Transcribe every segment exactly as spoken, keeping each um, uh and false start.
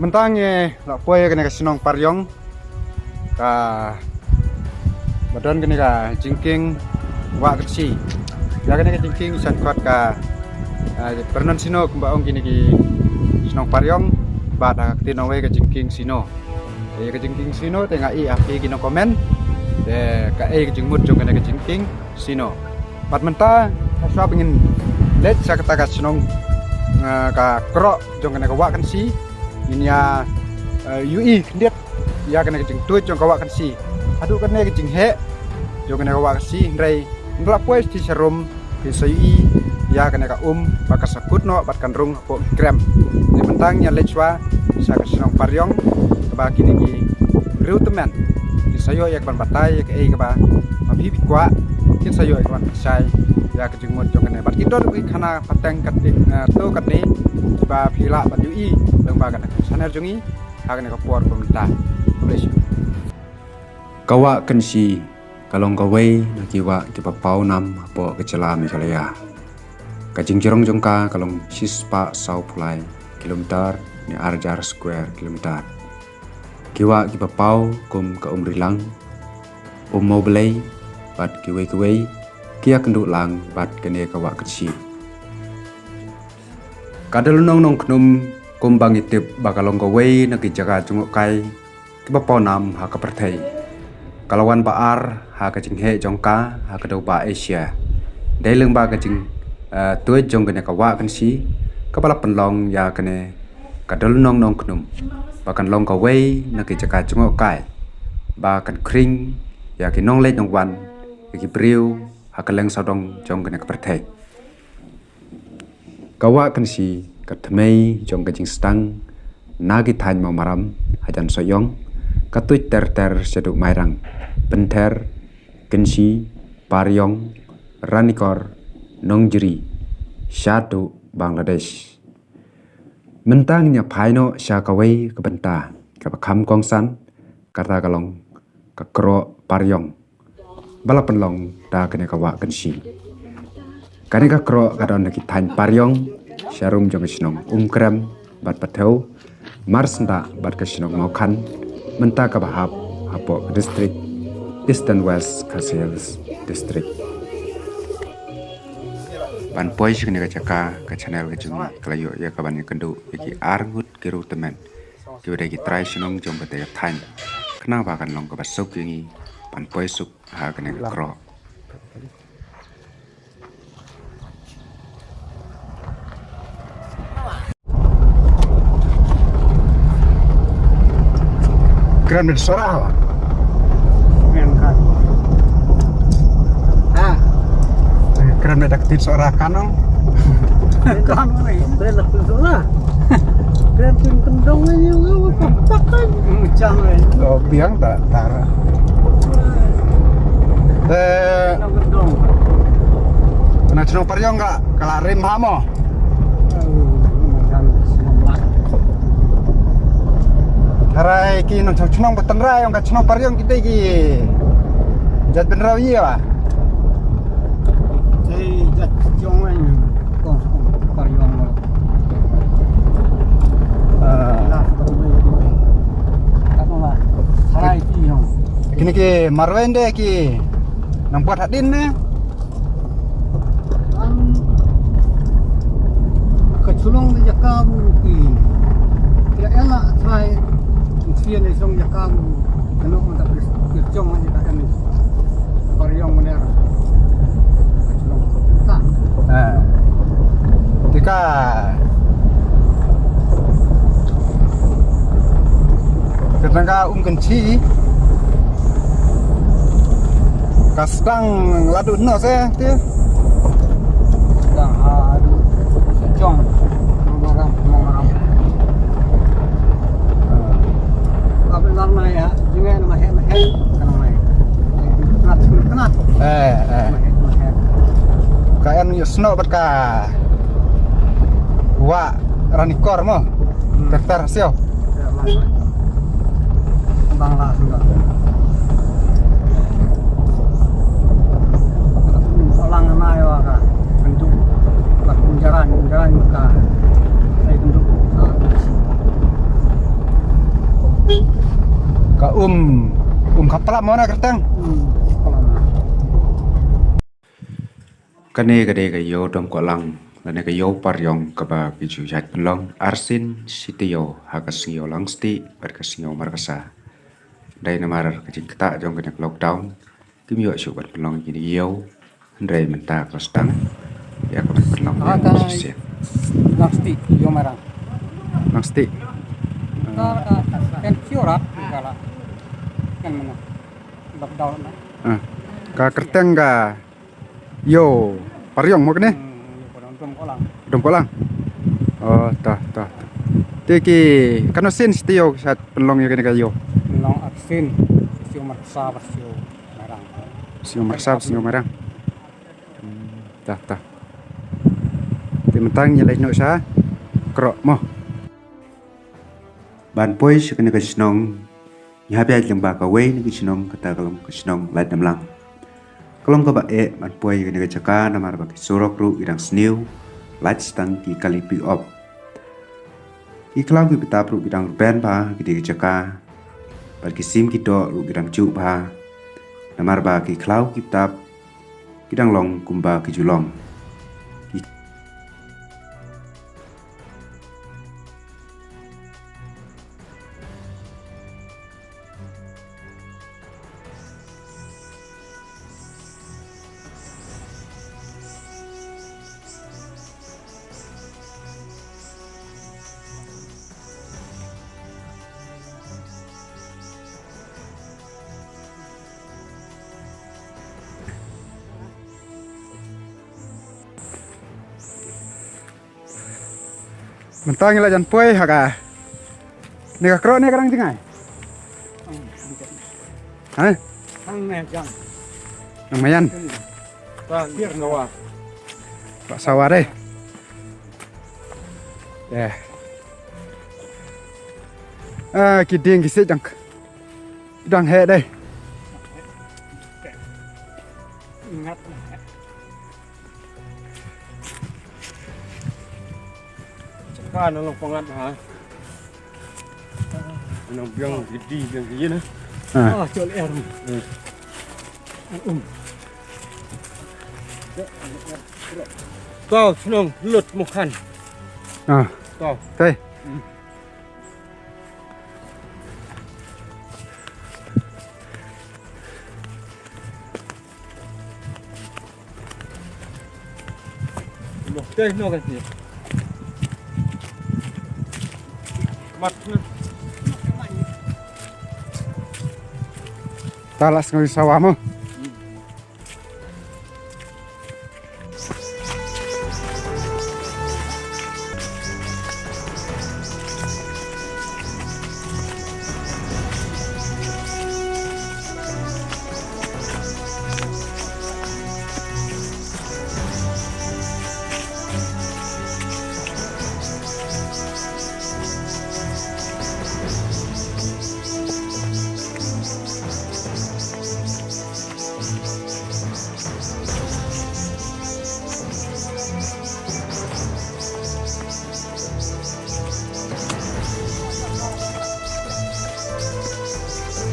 Tang eh la poi kane ka shnong Pariong. Kaba don kane ka jingkieng Wah Kynshi. Ïa kane ka jingkieng shan khot ka, ah, Bernard Sino kumba ong kine ki shnong Pariong. Bad ha ka ktien nongwei ka jingkieng Sino. Te ka jingkieng Sino te nga ïohi ha ki nongcomment. Te kaei ka jingmut jong kane ka jingkieng Sino. Bad mynta, hashwa ba ngin leit sha kata ka shnong, ah, ka kroh jong kane ka Wah Kynshi. Ngin ïa, eh, ïohi khyndiat ïa kane ka jingtuid jong ka Wah Kynshi. Haduh kane ka jingheh jong kane ka Wah Kynshi, hynrei ynda la poi sha rum, ngin sa ïohi ïa kane ka um ba ka sa kut noh bad kan rung hapoh ki krem. Te mynta ngin ïa leit shwa sha ka shnong Pariong kaba kine ki briew tymmen kin sa ïoh ïa kaban batai ïa kaei kaba ma phi phi kwah, kin sa ïoh ïa kaban shai ïa ka jingmut jong kane. Bad ki don ki khana pateng katne, eh, to katne ba phi lah ban ïohi lyngba kane ka channel jong ngi ha kane ka por ba mynta. Khublei shibun. Ka Wah Kynshi ka long kawei na ki wah kiba paw nam hapoh ka jylla Meghalaya. Ka jingjrong jong ka ka long shispah sawphew lai kilometer ne ar hajar square kilometer. Ki wah kiba paw kum ka Umrilang, Ummawblei bad kiwei kiwei ki ïakynduh lang bad kane ka Wah Kynshi. Ka Dollynong Nongkhnum kumba ngi tip ba ka long kawei na ki jaka jngohkai kiba paw nam ha ka pyrthei. Ka la wan ba ar ha ka jingheh jong ka ha ka dewbah Asia. Dei lyngba ka jing, eh, tuid jong kane ka Wah Kynshi kaba la pynlong ïa kane ka Dollynong Nongkhnum ba kan long kawei na ki jaka jngohkai ba kan khring ïa ki nongleit nongwan, ïa ki briew ha kylleng sawdong jong kane ka pyrthei. Ka Wah Kynshi ka thymmei jong ka jingsdang na ki thaiñ Mawmaram hajan Sohiong, ka tuid ter ter shaduh Mairang, Pynter, Kynshi, Pariong, Ranikor, Nongjri shaduh Bangladesh. Mynta ngin ïa phai noh sha kawei ka bynta kaba kham kongsan, kata ka long ka kroh Pariong ba la pynlong da kane ka Wah Kynshi. Kane ka kroh ka don ha ki thaiñ Pariong, sharum jong ka shnong Umkrem bad Pathew, marsyndah bad ka shnong Mawkhan, mynta kaba hap hapoh ka district Eastern West Khasi Hills District. Ban poi sha kane ka jaka, ka channel ka jong ngi ka la ïoh ïa kaban ïakynduh ïa ki arngut ki riewtymmen kiba dei ki trai shnong jong kata ka thaiñ, khnang ba kan long kaba suk ïa ngi ban poi suk ha kane ka kroh. Kren mit sora wa. Kren kan. Ha. Kren mit aktif sora kanong. Kren kan mana? Kren aktif sora. Kren tim kendong ini lu papakan. Macam ni. Oh, biang tak tara. Eh, Kendong. Kena chnong Pariong ka, ka la rim ha mo. Harai ki nongchong chnong ba tynrai ong ka chnong Pariong ki dei ki jait bynriew ïa ba. Dei jait jong wen kong Pariong. Ah. Harai ki nong. Kine ki marwei de ki nang buat hadin ne. Ka chnong de jaka bu ki. Kira ela trai. Sien de song jaka bu. Kano mata kir chong aja ka kami. Pariong mana. Ka chnong. Ka. Eh. Tika. Ka tang ka Umkynshi. Ka sdang la dut no se ti. Sdang ha dut. Jong. Mawmaram, Mawmaram. Ka bilang mai ya, jingai nama he, he. Kana mai. Kenat, kenat. Eh, eh. Mai, mai. Ka en yu sno bat ka. Wa Ranikor mo. Hmm. Ter ter sio. Bangla sudah. Orang nai wa ka bentuk bak jalan, jalan ka. Saya bentuk. Ka um, um khaplap mo na kyrteng. Hmm, khaplap. Kane ka dei ka ïew Domkohlang lane ka ïew Pariong kaba ki ju ïaid pynlong arsien shi taïew ha ka Sngi Ïew Langstieh bad ka Sngi Ïew Markasa. Dei namar ka jingktah jong kane ka lockdown kim ïoh shuh ban pynlong ïa kine ki ïew. Hynrei mynta ka la sdang ïa ka ban pynlong ïa ka shisien. Langstieh, Ïew Mairang. Langstieh. Ka, ka, kan kiora ka la. Kan mana? Lockdown na. Ah. Ka kyrteng ka ïew Pariong mo kane? Hmm, ïew Pariong Domkohlang. Domkohlang. Oh, ta, ta, ta. Te ki katno sien shi taïew ki shait pynlong ïa kane ka ïew? Pynlong arsien, Sngi Ïew Markasa bad Sngi Ïew Mairang. Sngi Ïew Markasa bad Sngi Ïew Mairang. Hmm, ta, ta. Te mynta ngi leit noh sha Kroh mo. Ban poi sha kane ka shnong, ngi hap ïaid lyngba kawei na ki shnong, kata ka long ka shnong Laitdamlang. Ka long kaba eh ban poi ïa kane ka jaka namar ba ki surok ruh ki dang sniew, lait tang ki kali pick up. Ki khlaw ki btap ruh ki dang rben bha ha kine ki jaka, bad ki sim ki doh ruh ki dang juh bha namar ba ki khlaw ki btap ki dang long kumba ki ju long. Ki Mynta ngi la jan poi ha kane ka kroh ne ka dang jngai. Ha? Nang Mayan. Nang Mayan. Ba sawa dei. Eh. Ah, ki dieng ki siej dang, dang heh dei. Ka nang long pangat ha. Nang biang gidi biang gidi na. Ah. Ah, chol er. Hmm. Um. Kau shnong Lut Mukhan. Ah. Kau. Tei. Hmm. Noh, teh, noh, kan, sini. Mat, nah. Ta la sngew sawa mo.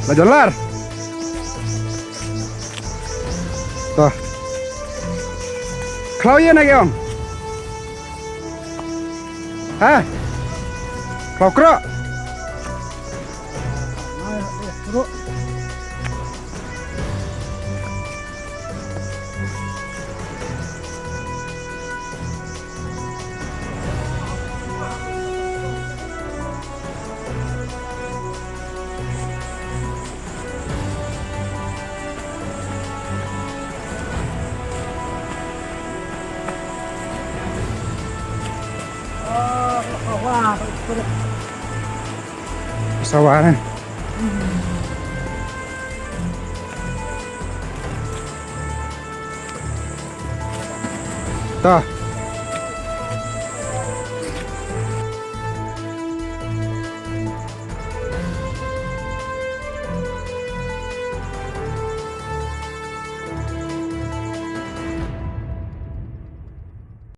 La jan lar. To. Khlaw ïa na ki ong. Ha? Khlaw kroh. Sawa ne. Ta.